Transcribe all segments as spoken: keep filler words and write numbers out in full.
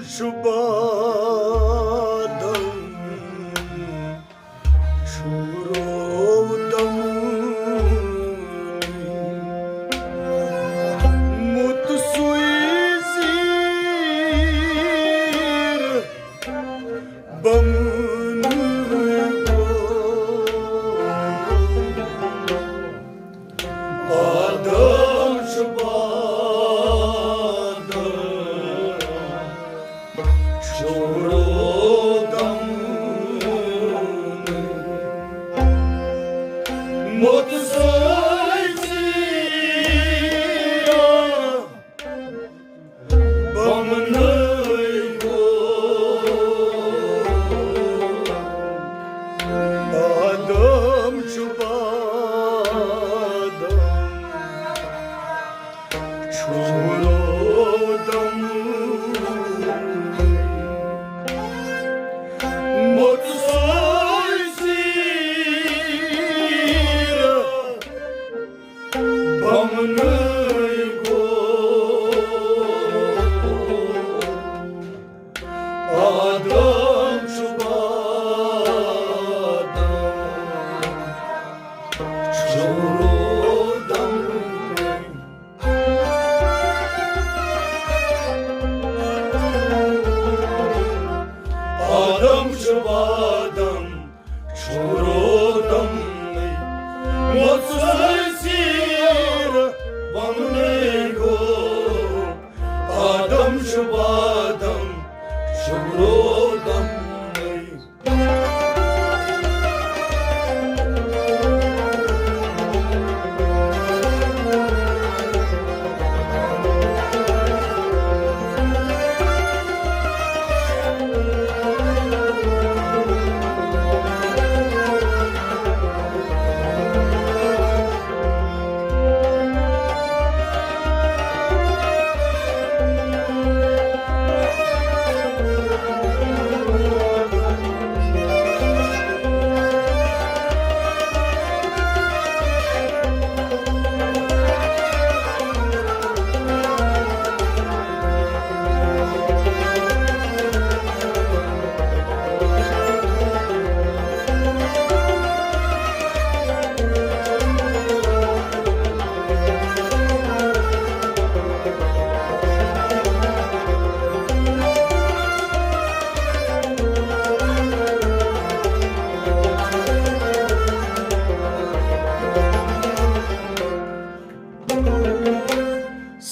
شُبادم شُرودم مُتسُوی زیٖر بمنہٕ گوٚو۔ آدم چھُ بادم چھُ رودم مُتسٲزی بمنٕے گوٚو۔ آدم چھُ بادم چھُ رودم مُتسٲزی بمنٕے گوٚو۔ آدم چھُ بادم چھُ رودم۔ آدم چھُ بادم چھُ رودم۔ مُتسٲزی بمنٕے گوٚو۔ آدم چھُ بادم چھُ رودم۔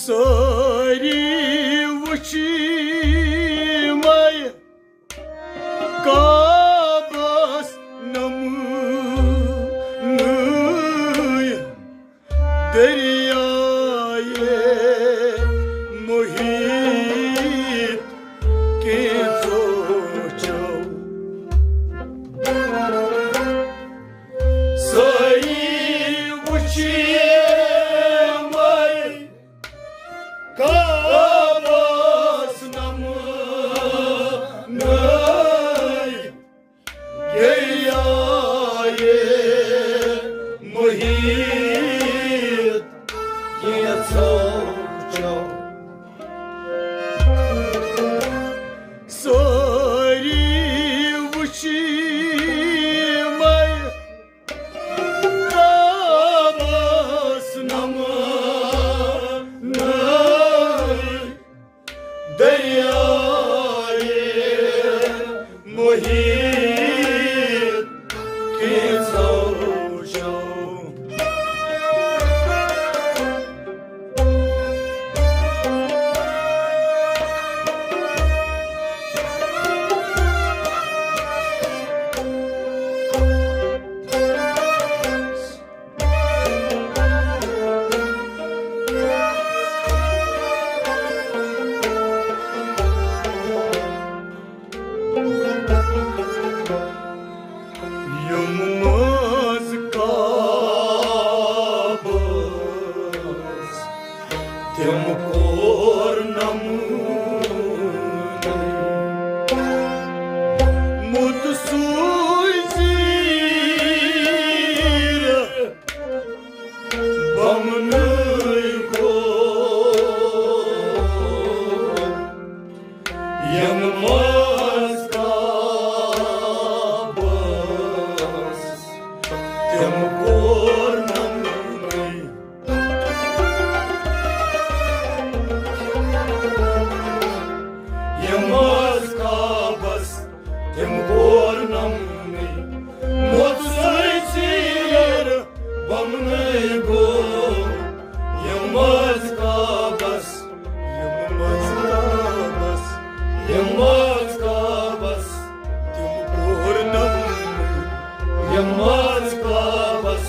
سٲری وٕچھِ مےٚ کعبس نمونہٕ دریایے محیط کینٛژو چو۔ سٲری وٕچھِ مےٚ کعبس نمونہٕ دریایے محیط کینٛژو چو۔ سٲری وٕچھِ مےٚ کعبس نمونہٕ دریایے محیط کینٛژو چو۔ یِم منٛز کعبس تِم کوٚر نمونہٕ مُتسُوی زیٖر بمنٕے گوٚو۔ تٔمۍ کوٚر نمنٕے، موٚژ سۭتۍ ژیٖر بمنٕے گوٚو۔ یِم ٲسۍ کعبس، یِم ٲسۍ کعبس، یِم ٲسۍ کعبس، تِم کوٚر نمنٕے۔ یِم ٲسۍ کعبس،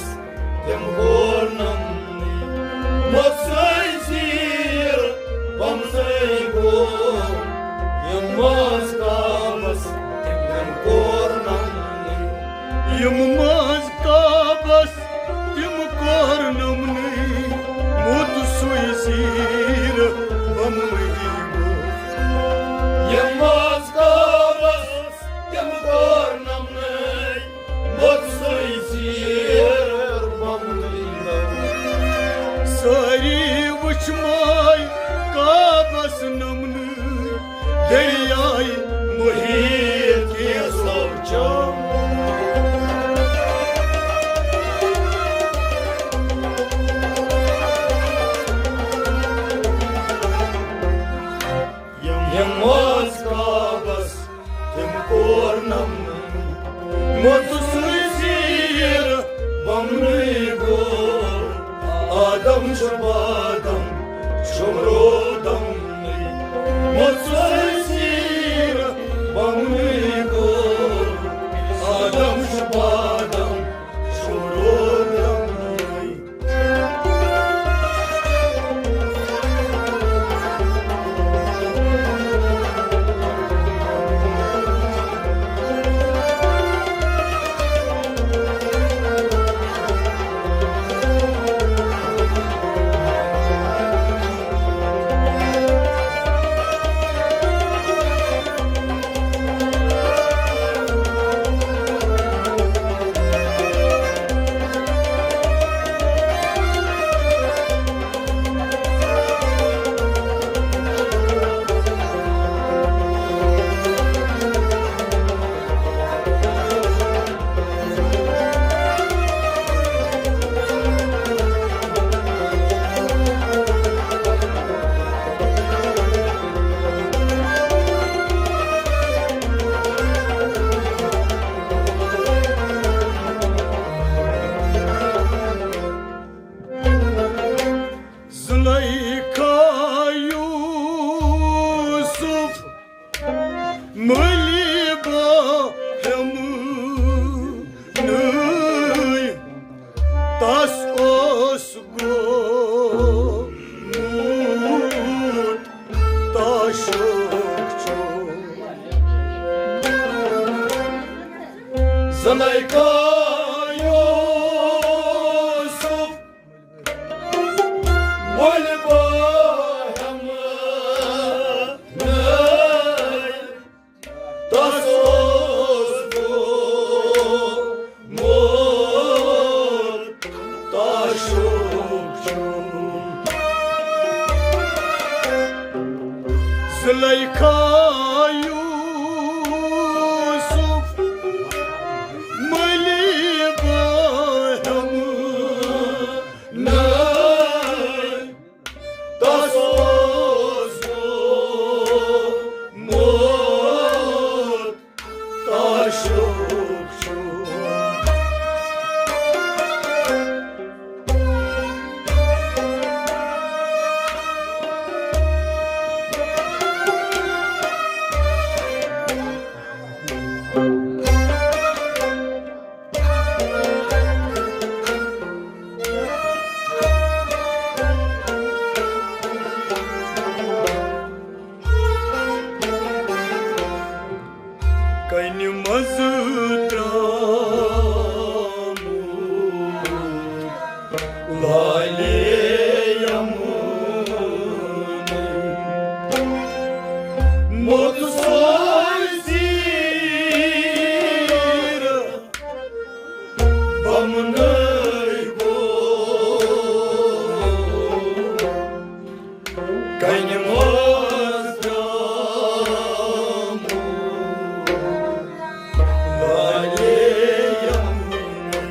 تِم کوٚر نمنٕے۔ موٚژ سۭتۍ ژیٖر بمنٕے گوٚو۔ یِم ٲسۍ کعبس، تِم کوٚر نمنٕے۔ یِم ٲسۍ کعبس، تِم کوٚر نمنٕے۔ موٚژ سۭتۍ ژیٖر بمنٕے گوٚو۔ یِم ٲسۍ کعبس، تِم کوٚر نمنٕے۔ موٚژ سۭتۍ ژیٖر بمنٕے۔ سٲری وٕچھمَے کعبس نمنہٕ، دریاے محیط کینٛژھو چم۔ یِم ٲسۍ کعبس، تِم کوٚر نمنہٕ۔ موٚژ سۭتۍ ژیٖر بمنٕے گوٚو۔ آدم چھُ بادم، شمرو دمنٕے۔ موٚژ سۭتۍ ژیٖر بمنٕے گوٚو۔ آدم چھُ بادم، شمرو دمنٕے۔ زلیخا یوسف مٔلی بہٕ ہٮ۪مہٕ نہٕ، تس اوس گوٚمُت تاشُک چوب۔ زلیخا یوسف مٔلۍ بہٕ ہٮ۪مہٕ نہٕ، تس اوس گوٚمُت تاشُک چوب۔ زلیخا یوسف مٔلی بہٕ ہٮ۪مہٕ نہٕ، تس اوس گوٚمُت تاشُک چوب۔ کنہِ منٛز ترٛامُت لالے یمن۔ موٚژ سوزِ ژیٖر بمنٕے گوٚو۔ کنہِ منٛز ترٛامُت لالے یمن۔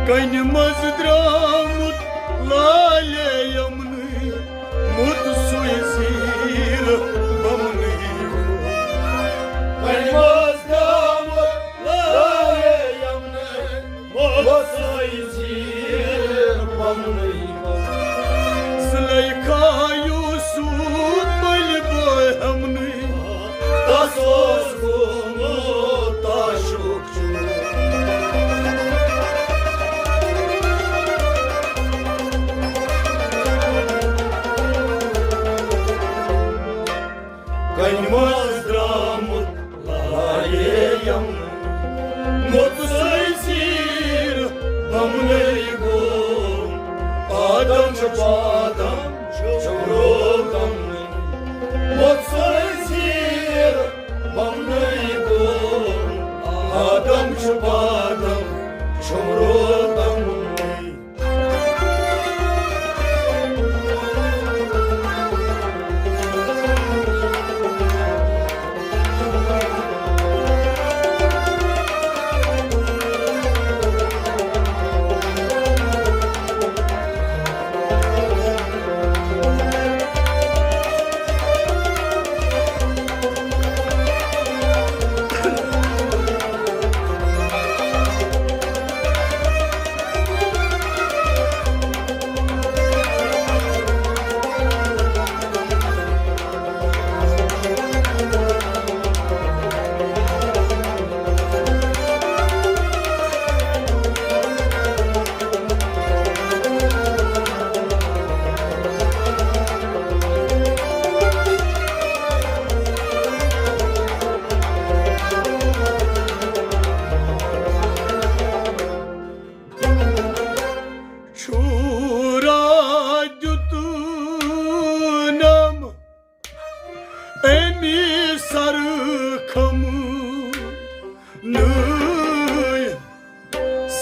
کنہِ منٛز درٛامُت لالے یمنٕے، موٚت سُے زیٖر بمنٕے۔ کنہِ منٛز درٛامُت لالے یمنٕے، موٚت سُے زیٖر بمنٕے۔ زلیخا یوسف بٔلۍ بہٕ ہٮ۪منٕے، تس اوس گوٚمُت عاشق۔ کنہِ منٛز درٛامُت لالے یمنٕے، موٚت سُے زیٖر بمنٕے گوٚو۔ آدم چھُ پادم چھُ روغن، موٚت سُے زیٖر بمنٕے گوٚو۔ آدم چھُ پادم چھُ روغن۔ چھُرا دیُتنم أمۍ سرٕ کھمہٕ نٲے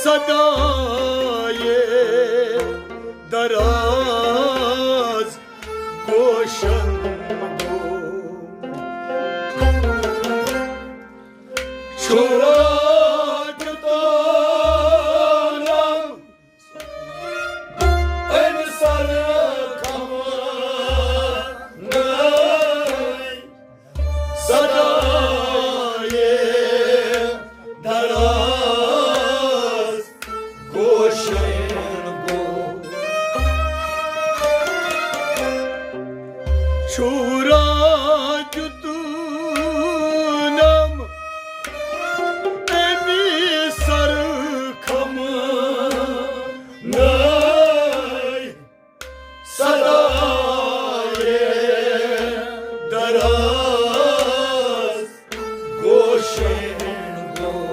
صدایے دراز گوشن گوٚو۔ چھُرا دیُتنم أمۍ سرٕ کھمہٕ نٲے صدایے دراز گوشن گوٚو۔ چھُرا دیُتنم أمۍ سرٕ کھمہٕ نٲے صدایے دراز گوشن گوٚو۔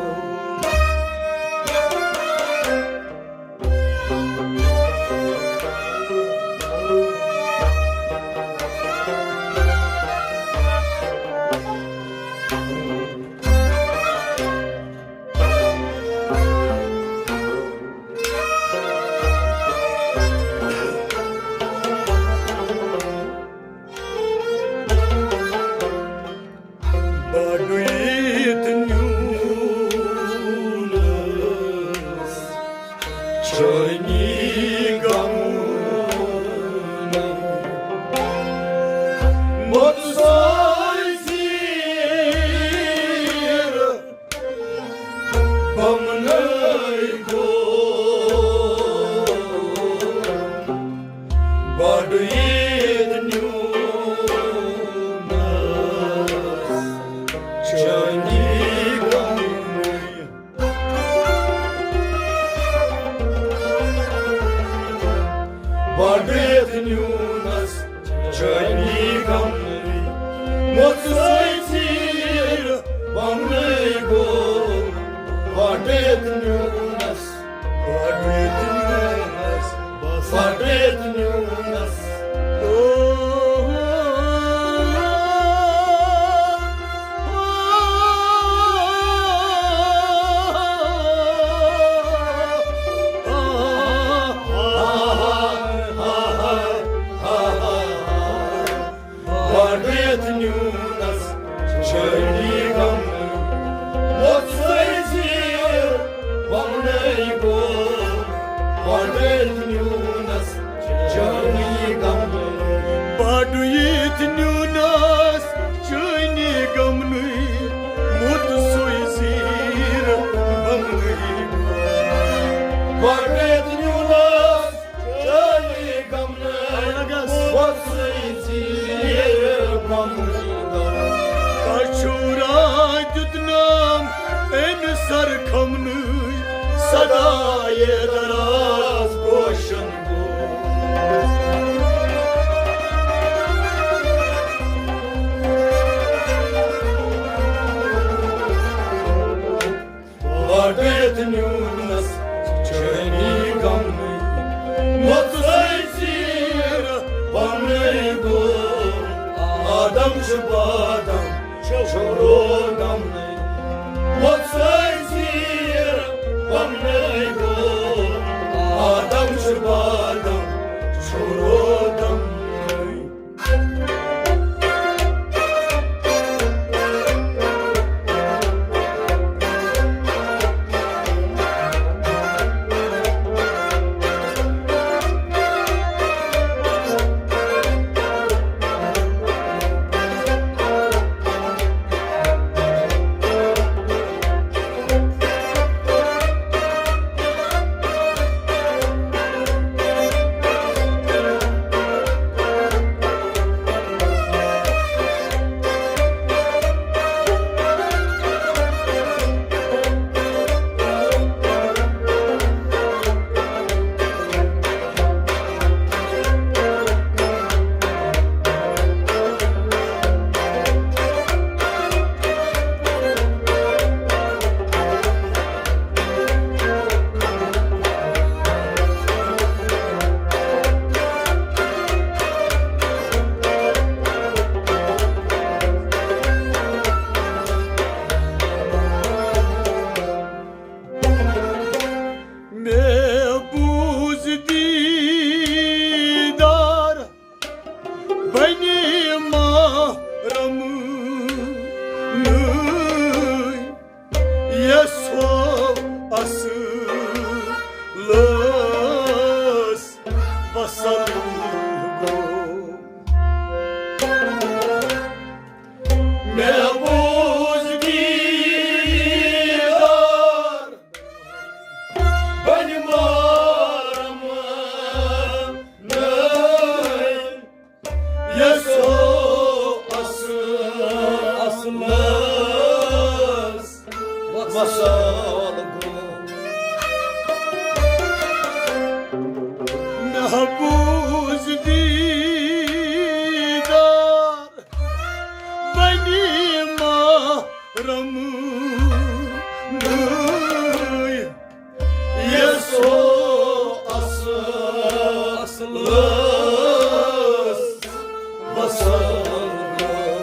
بڑُیت نیونس چٲنی غمہٕ موٚت سوزیر بمنٕے گوٚو۔ بڑُیت نیونس چٲنی غمہٕ۔ بڑُیت نیونس چٲنی غمہٕ۔ موٚت سوزیر بمنٕے گوٚو۔ بڑُیت نیونس، بڑُیت نیونس، بڑُیت نیونس۔ بڑُیت نیونس چٲنی غمہٕ۔ موٚت سوزیر بمنٕے گوٚو۔ وۄژٕے زیٖر پمنٕے گوٚو، آدم چھُ بادم چھُ رودمنٕے۔ وۄژٕے زیٖر پمنٕے گوٚو، آدم چھُ بادم چھُ رودمنٕے۔ مےٚ بوٗز دیٖدار بنی محرمٕے، یَس ہو اصلس وصل گوٚو۔ مےٚ بوٗز دیٖدار بنی محرمٕے، یَس ہو اصل، اصلس وصل گوٚو۔ مےٚ بوٗز دیٖدار بنی محرمٕے، یَس ہو اصل، اصلس وصل گوٚو۔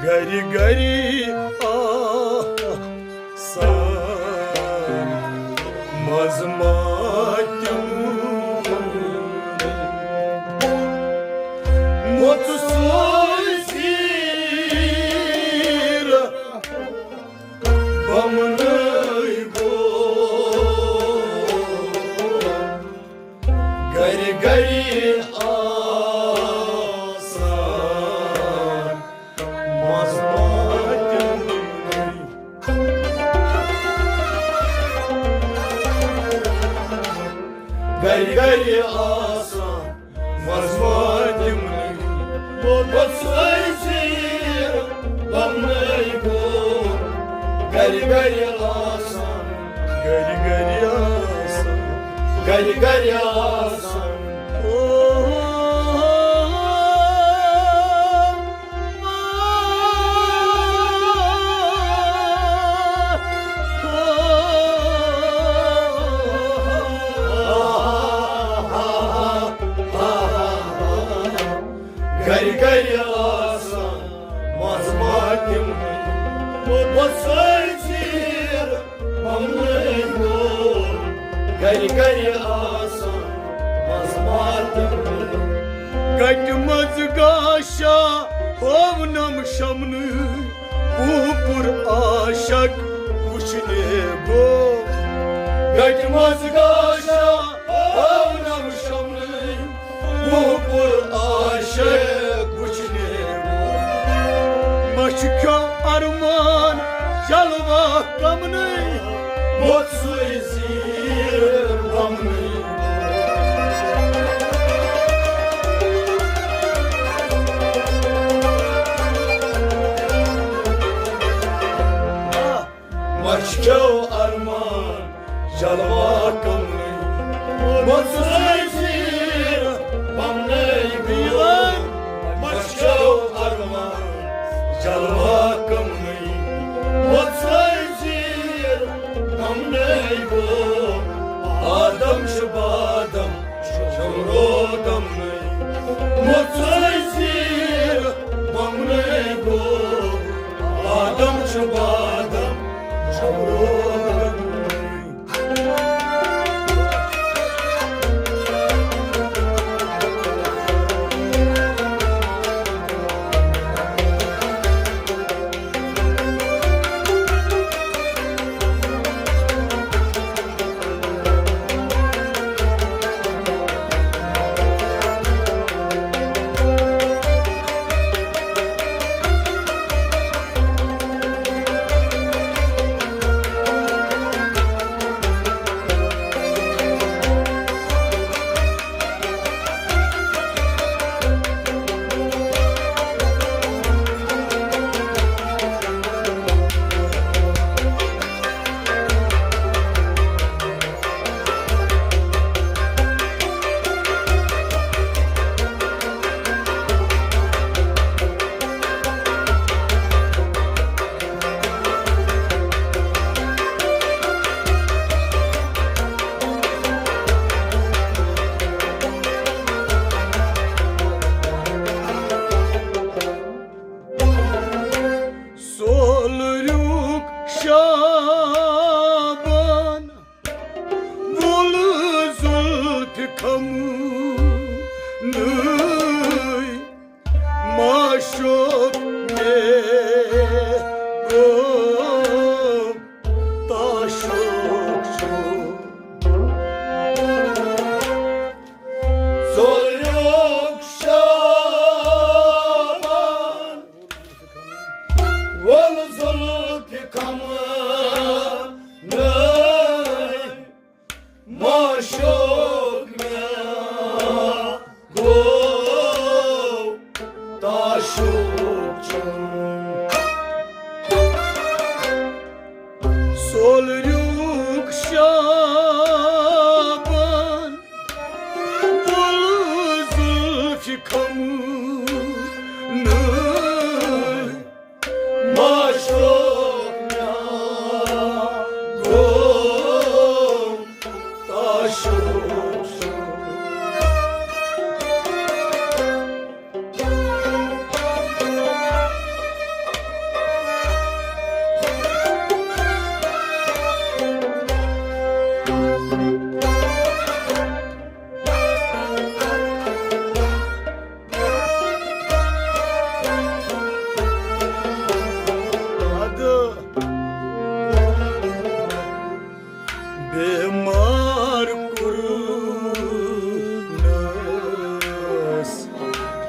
گرِ گرِ آسان منٛز ماتم، موٚژ سوے زیٖر بمنٕے گوٚو۔ گرِ گرِ آسان منٛز ماتم، گرِ گرِ آسان منٛز ماتم۔ وۄژٕے زیٖر پمنٕے گوٚو۔ گرِ گرِ آسان، گرِ گرِ آسان، گرِ گرِ آسان۔ او، گرِ گرِ آسان منٛز ماتم، وۄژٕے زیٖر پمنٕے گوٚو۔ گرِ گرِ آسان منٛز ماتم۔ کٹہِ منٛز گاشا ہوونم شمنٕے، پوپُر عاشق وٕچھنہِ گوٚو۔ کٹہِ منٛز گاشا ہوونم شمنٕے، پوپُر عاشق وٕچھنہِ گوٚو۔ مہ چھُ کھیوٚو ارمان جلوہ کمنٕے، وۄژٕے زیٖر پمنٕے۔ جلوہ کمنٕے، مۄژٲے زیٖر پمنٕے گوٚو، مشکو ارمان۔ جلوہ کمنٕے، مۄژٲے زیٖر پمنٕے گوٚو، آدم چھُ بادم، شمرو دمنٕے۔ مۄژٲے زیٖر پمنٕے گوٚو، آدم چھُ بادم، شمرو دمنٕے۔ سولریُک شابان وول زُلفِ کھمنٕے، معشوق مےٚ گوٚو تعشُق چھُ۔ سولریُک شابان وول زُلفِ کھمنٕے، معشوق مےٚ گوٚو تعشُق چھُ۔ سولریُک شابان وول زُلفِ کھمنٕے، معشوق مےٚ گوٚو تعشُق چھُ۔ ادٕ بیمار کوٚرنس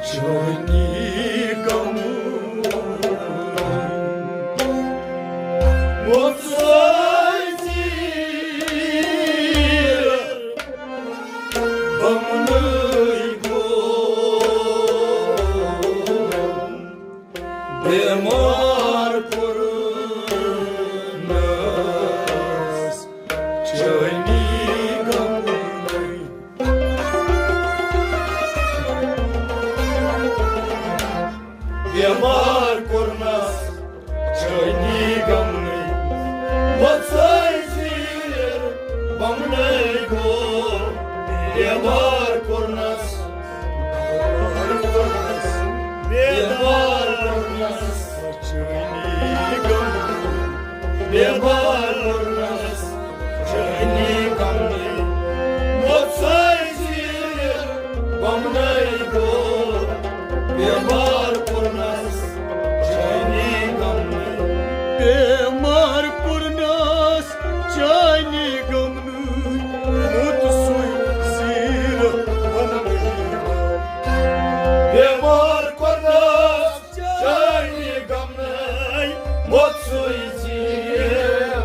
چٲنی غمہٕ۔ وۄژٲے زیٖر بمنٕے گوٚو، بیمار کوٚرنس چٲنی غمہٕ۔ بیمار کوٚرنس چٲنی غمہٕ۔ وۄژٲے زیٖر بمنٕے گوٚو، بیمار کوٚرنس، بیمار کوٚرنس چٲنی غمہٕ۔ بیمار کوٚرنس چٲنی غمہٕ۔ وۄژٲے زیٖر بمنٕے گوٚو، بیمار کوٚرنس چٲنی غمہٕ۔ بیمار کوٚرنس چٲنی غمہٕ۔ وۄژٲے زیٖر بمنٕے گوٚو، بیمار کوٚرنس چٲنی غمہٕ۔ وۄژٲے زیٖر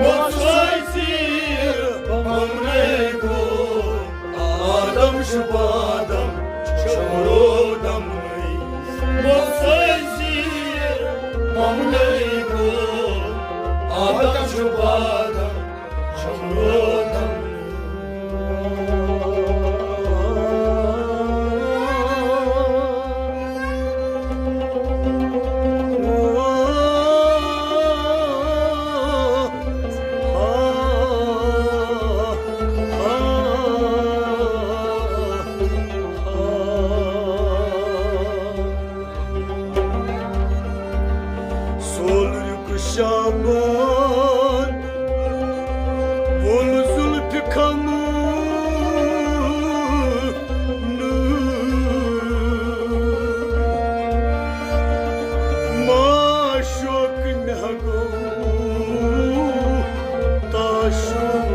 مۄژ آیہِ ژیٖر، بمنَے گوٚو۔ آدم چھُ بادم، چھُ رودمنٕے۔ مۄژ آیہِ ژیٖر، بمنَے گوٚو۔ آدم چھُ بادم، چھُ رودمنٕے۔ سولریُک شابان وول زُلفِ کھمہٕ۔ معشوق مےٚ گوٚو تعشق۔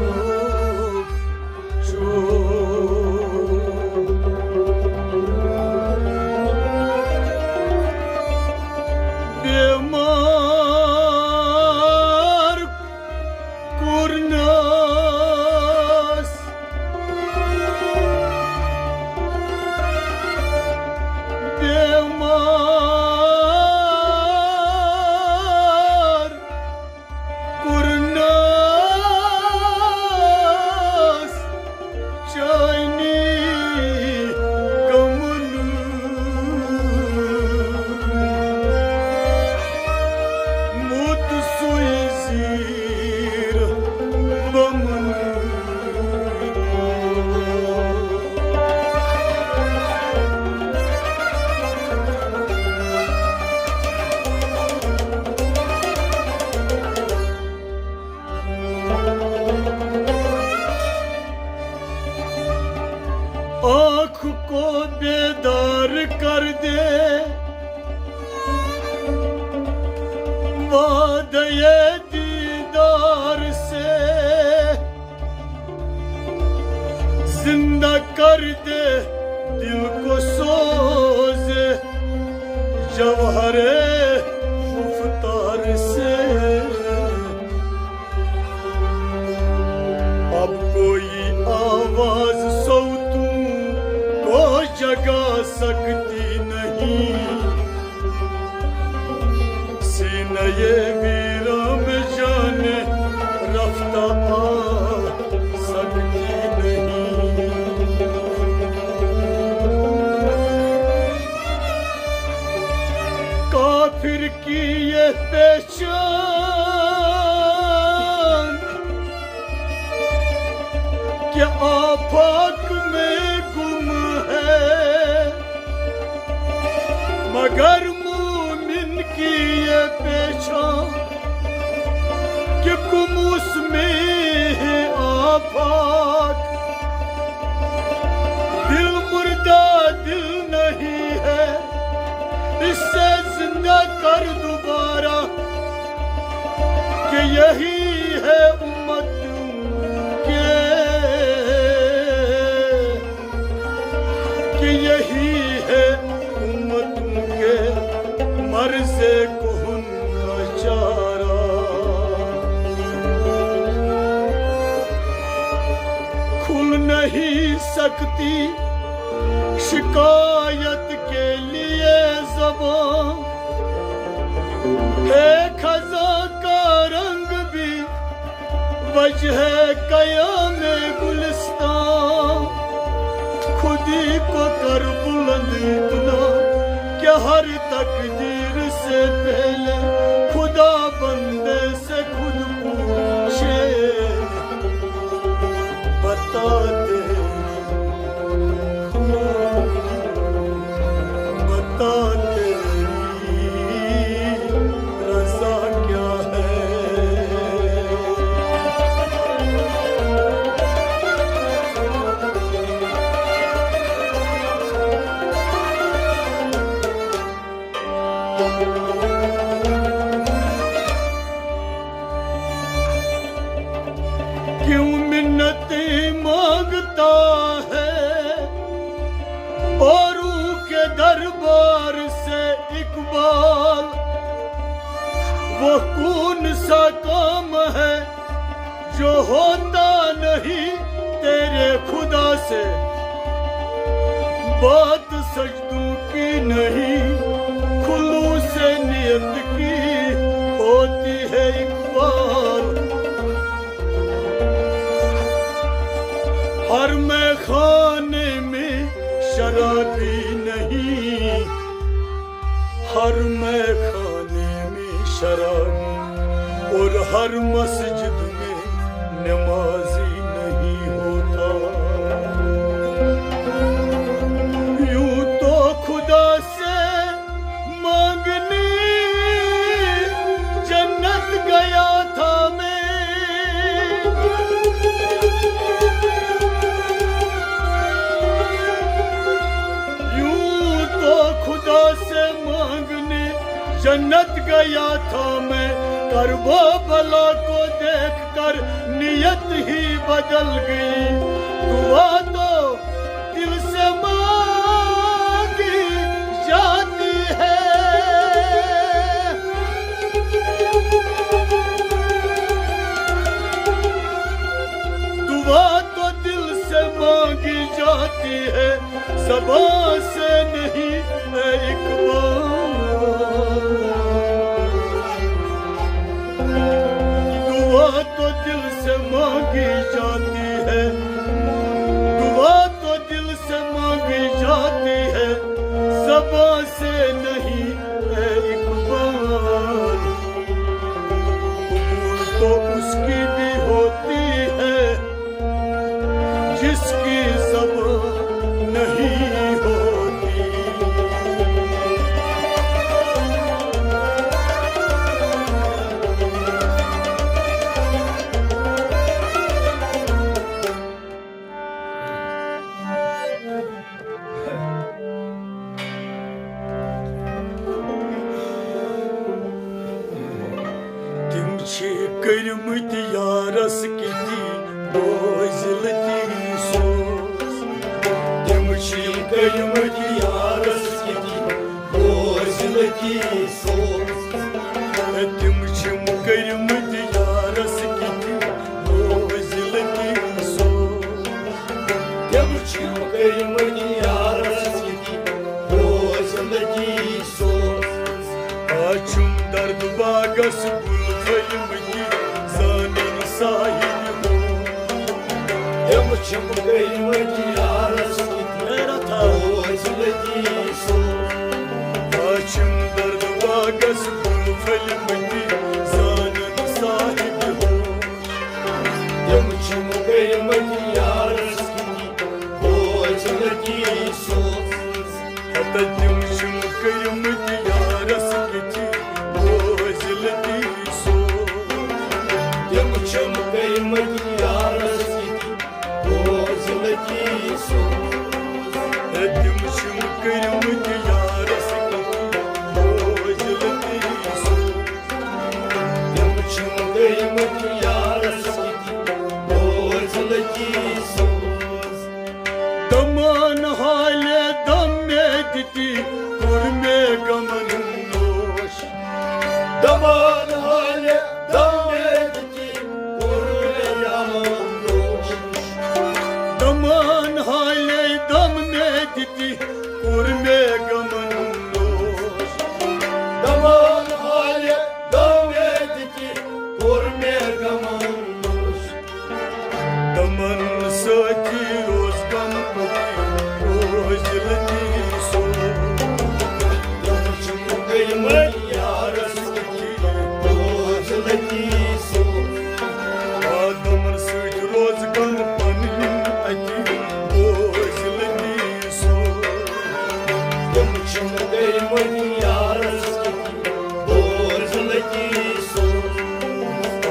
بیمار کوٚرنس بیمار کوٚرنس چٲنی غمن موت سُے زیٖر بمن۔ آنکھ کو بیدار کر دے، وعدہ دیدار سے زندہ کر دے، دل کو سوز جوہر گفتار سے۔ اب کوئی آواز سوتوں کو جگا سکتی نہیں، سینہ ویراں میں جان رفتہ آ سکتی نہیں۔ کافر کی یہ پہچان کہ آفاق میں گم ہے، مگر مومن کی یہ پہچان کہ گم اس میں ہے آفاق۔ دل مردہ دل نہیں ہے، اسے زندہ کر دوبارہ، کہ یہی ہے امت کے، کہ یہی ہے امت کے مرض کہن کا چارہ۔ کھل نہیں سکتی شکایت کے لیے زبان، ہے خزاں کا رنگ بھی وجہ قیام گلستان۔ خودی کو کر بلند اتنا کہ ہر تقدیر سے پہلے خدا بندے سے خود پوچھے، بتا تیری، بتا تیری رضا کیا ہے؟ کیوں منتیں مانگتا ہے اوروں کے دربار سے اقبال؟ وہ کون سا کام ہے جو ہوتا نہیں تیرے خدا سے، بات سجدوں کی نہیں، خلوص نیت کی ہوتی ہے اقبال۔ ہر میخانے میں شرابی نہیں، ہر میخانے میں شرابی اور ہر مسجد میں نمازی نہیں ہوتا۔ یوں تو خدا سے مانگنے جنت گیا تھا میں، یوں تو خدا سے مانگنے جنت گیا تھا میں، کربلا کو دیکھ کر نیت ہی بدل گئی۔ دعا تو دل سے مانگی جاتی ہے، دعا تو دل سے مانگی جاتی ہے، زباں سے نہیں، اے اقبال۔ دعا تو دل سے مانگی جاتی ہے، دعا تو دل سے مانگی جاتی ہے، زباں سے نہیں، اے اقبال۔ قبول تو اس کی بھی ہوتی ہے جس کی زبان نہیں ہوتی۔ تِم چھِ کٔرمٕتۍ یارس کِتھۍ بوزِ لطیف صٲب۔ تِم چھِ کٔرمٕتۍ یارس کِتھۍ بوزِ لطیف صٲب۔ تِم چھِم کٔرمٕتۍ یارس کِتھۍ بوزِ لطیف صٲب۔ تِم چھِم کٔرمٕتۍ یارس کِتھۍ بوزِ لطیف صٲب۔ آ چھُم درد باغس گُل پھٔلۍ مٕتۍ زانن صاحب ہو۔ تِم چھِم کٔرمٕتۍ یارس کِتھۍ بوزِ لطیف صٲب۔ آ چھِم درد باغس گُل پھٔلۍ مٕتۍ زانن صاحب ہو۔ تِم چھِم کٔرمٕتۍ یارس کِتھۍ بوزِ لطیف صٲب۔ ہتہ تِم چھِم کٔرمٕتۍ یارس کِتھۍ بوزِ لطیف صٲب۔ تِم چھِم کٔرمٕتۍ یارس کِتھۍ بوزِ لطیف صٲب۔ ہے تِم چھِم کٔرمٕتۍ یارس کِتھۍ بوزِ لطیف صٲب۔ تِم چھِم کٔرمٕتۍ یارس کِتھۍ بوزِ لطیف صٲب۔ دمان حالے دم مےٚ دِتی، کوٚر مےٚ غمن نوش۔ دمان حالے دم مےٚ دِتی، کوٚر مےٚ غمن نوش۔ دمان حالے دم مےٚ دِتی، کوٚر مےٚ غمن نوش۔ دمان حالے دم مےٚ دِتی، کوٚر مےٚ غمن نوش۔ تمن سۭتی اوس غم پتی روزِ لطیف صٲب۔ تِم چھِم کٔرمٕتۍ یارس کِتھۍ بوزِ لطیف صٲب۔ آ تمن سۭتۍ روز غم پنٕنۍ اتی بوزِ لطیف صٲب۔ تِم چھِم کٔرمٕتۍ یارس کِتھۍ بوزِ لطیف صٲب۔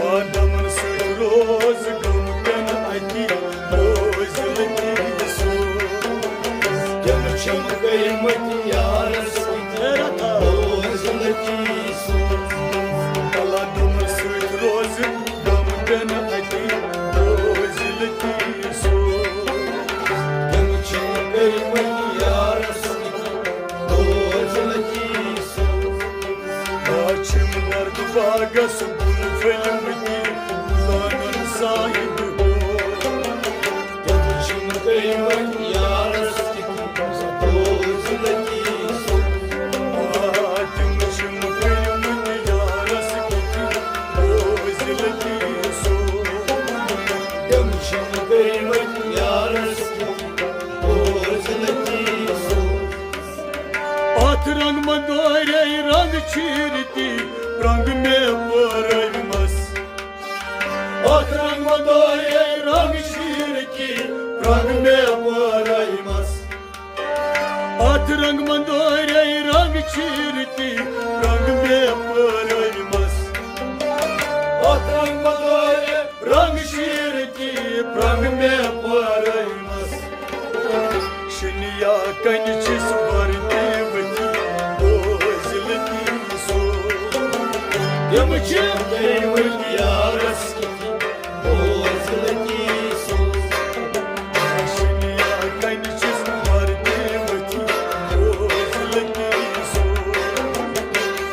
آدمن سۭتۍ روز غم پٮ۪ن اَتی بوزِ لطیف صٲب۔ تِم چھِم کٔرمٕتۍ یارس کِتھۍ بوزِ لطیف صٲب۔ آدمن سۭتۍ روز غم پٮ۪ن اَتی بوزِ لطیف صٲب۔ تِم چھِم کٔرمٕتۍ یارس کِتھۍ بوزِ لطیف صٲب۔ آ چھِم درد باغس کُن پھٔلۍ مٕتۍ زانن سا۔ شیٖرتی پرٛنٛگ مےٚ پٲرٲومَس۔ اَتھ رنٛگ مندورے رنٛگ شیٖرتی پرٛنٛگ مےٚ پٲرٲومَس۔ اَتھ رنٛگ مندورے رنٛگ شیٖرتی پرٛنٛگ مےٚ پٲرٲومَس۔ اَتھ رنٛگ مندورے رنٛگ شیٖرتی پرٛنٛگ مےٚ پٲرٲومَس۔ شُنیا کنہِ چھِس وردی ؤتھِتھ بوزلتی سو۔ تِم چھِ گٔمٕتۍ یارس کِتھۍ بوزلتی سو۔ شُنیا کنہِ چھِس وردی ؤتھِتھ بوزلتی سو۔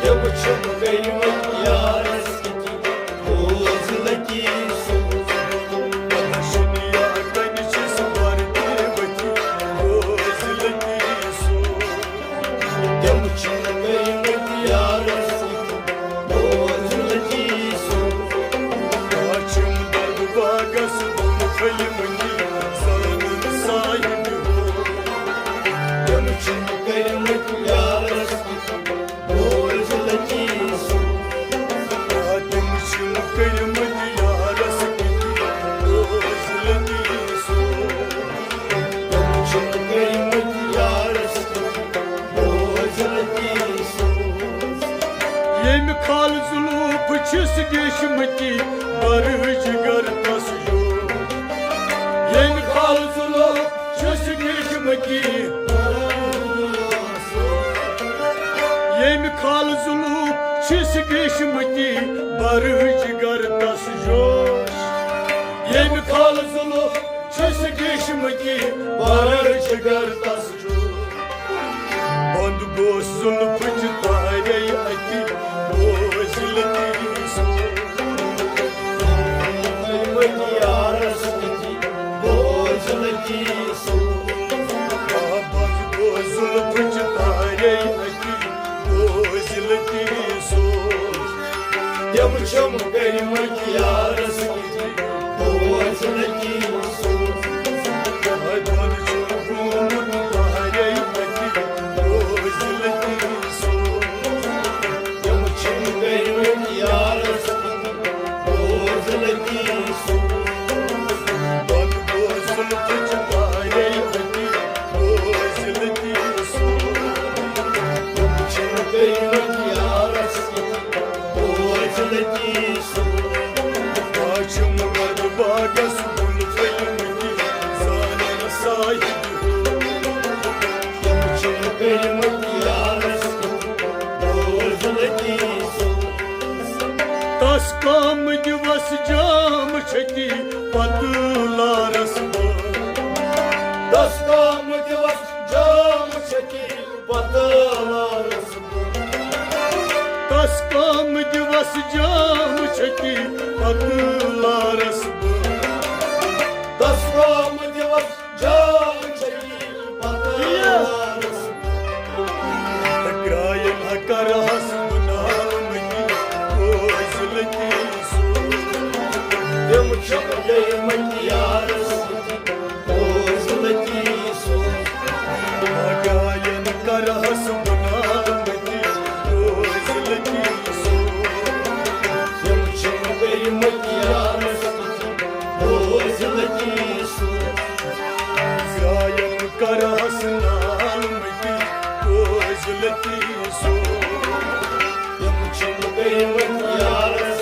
تِم چھِ گٔمٕتۍ یارس کِتھۍ بوزلتی سو۔ شُنیا کنہِ چھِس وردی ؤتھِتھ بوزلتی سو۔ تِم چھِ گٔمٕتۍ یارس کِتھۍ بوزلتی سو۔ آ چھِم درد باغس بۄن پھٔلۍ مٕتۍ زانن سایہِ بِہُر۔ تِم چھِ گٔمٕتۍ یارس کِتھۍ بوزلتی سو۔ آ تِم چھِم کٔرمٕتۍ یارس کِتھۍ بوزلتی سو۔ تِم چھِم کٔرمٕتۍ یارس کِتھۍ بوزلتی سو۔ ییٚمہِ خال زُلوٗف چھِس گیشمٕتی برٕج گر تس یو۔ ییٚمہِ خال زُلوٗف چھِس گیشمٕتی ییٚمہِ خال زُلوٗف چھِس گیشمٕتی برٕج گر تس جوش۔ ییٚمہِ خال زُلوٗف چھِس گیشمٕتی برٕج گر تس جوش۔ بند گوس زُلفٕچ تارے اتی بوزلتی سو۔ یارس اتی بوزلتی سو۔ بند گوس زُلفٕچ تارے اتی بوزلتی سو۔ تِم چھِم کٔرمٕتۍ یارس اتی بوزلتی سو۔ بند چھُم گوٚمُت تارے اتی بوزلتی سو۔ تِم چھِم کٔرمٕتۍ یارس اتی بوزلتی سو۔ بند گوس زُلفٕچ تارے اتی بوزلتی سو۔ تِم چھِم کٔرمٕتۍ یارس اتی بوزلتی سو۔ آ چھِم ورد باغس بۄن پھٔلۍ مٕتۍ زانن سایہِ بِہُر۔ تِم چھِم کٔرمٕتۍ یارس بوزلتی سو۔ تس کامہٕ دِوس جام چھتی پتہٕ لارس بہٕ۔ تس کامہٕ دِوس جام چھتی پتہٕ لارس بہٕ۔ تس کامہٕ دِوس جام چھتی پتہٕ لارس بہٕ۔ تس کامہٕ دِوس جام چھتی پتہٕ لارس بہٕ۔ ٹکرایَن ہکرہس بناومٕتی بوزلتی سو۔ تِم چھِم گٔمٕتۍ یارس بوزلتی سو۔ ٹکرایَن کرہس بناومٕتی بوزلتی سو۔ تِم چھِم گٔمٕتۍ یارس بوزلتی سو۔ گاین کرہس نالمٕتی بوزلتی سو۔ تِم چھِم گٔمٕتۍ یارس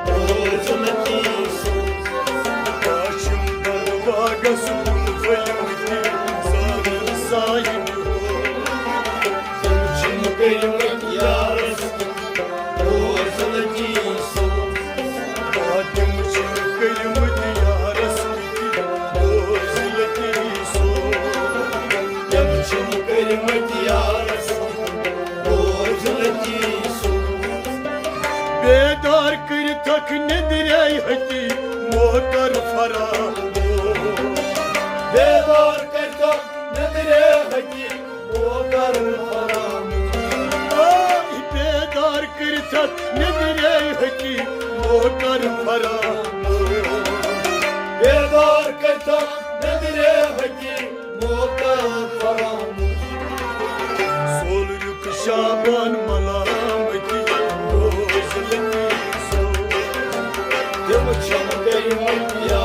بوزلتی سو۔ آ چھِم درباغس کُن پھٔلمٕتی زانن سایہِ بِہُر۔ تِم چھِم گٔمٕتۍ یارس بوزلتی سو۔ آ تِم چھِم گٔمٕتۍ یارس بوزلتی سو۔ تِم چھِم گٔمٕتۍ یارس بوزلتی سو۔ بیدار کٔرِتھکھ نیٚندرے ہتی موتر فراموش۔ بیدار کٔرِتھکھ نیٚندرے ہتی موتر فراموش۔ آے بیدار کٔرِتھکھ نیٚندرے ہتی موتر فراموش۔ بیدار کٔرِتھکھ نیٚندرے ہتی موتر فراموش۔ سولریُک شابان ملال چھُنہٕ بیٚیہِ وۄنۍ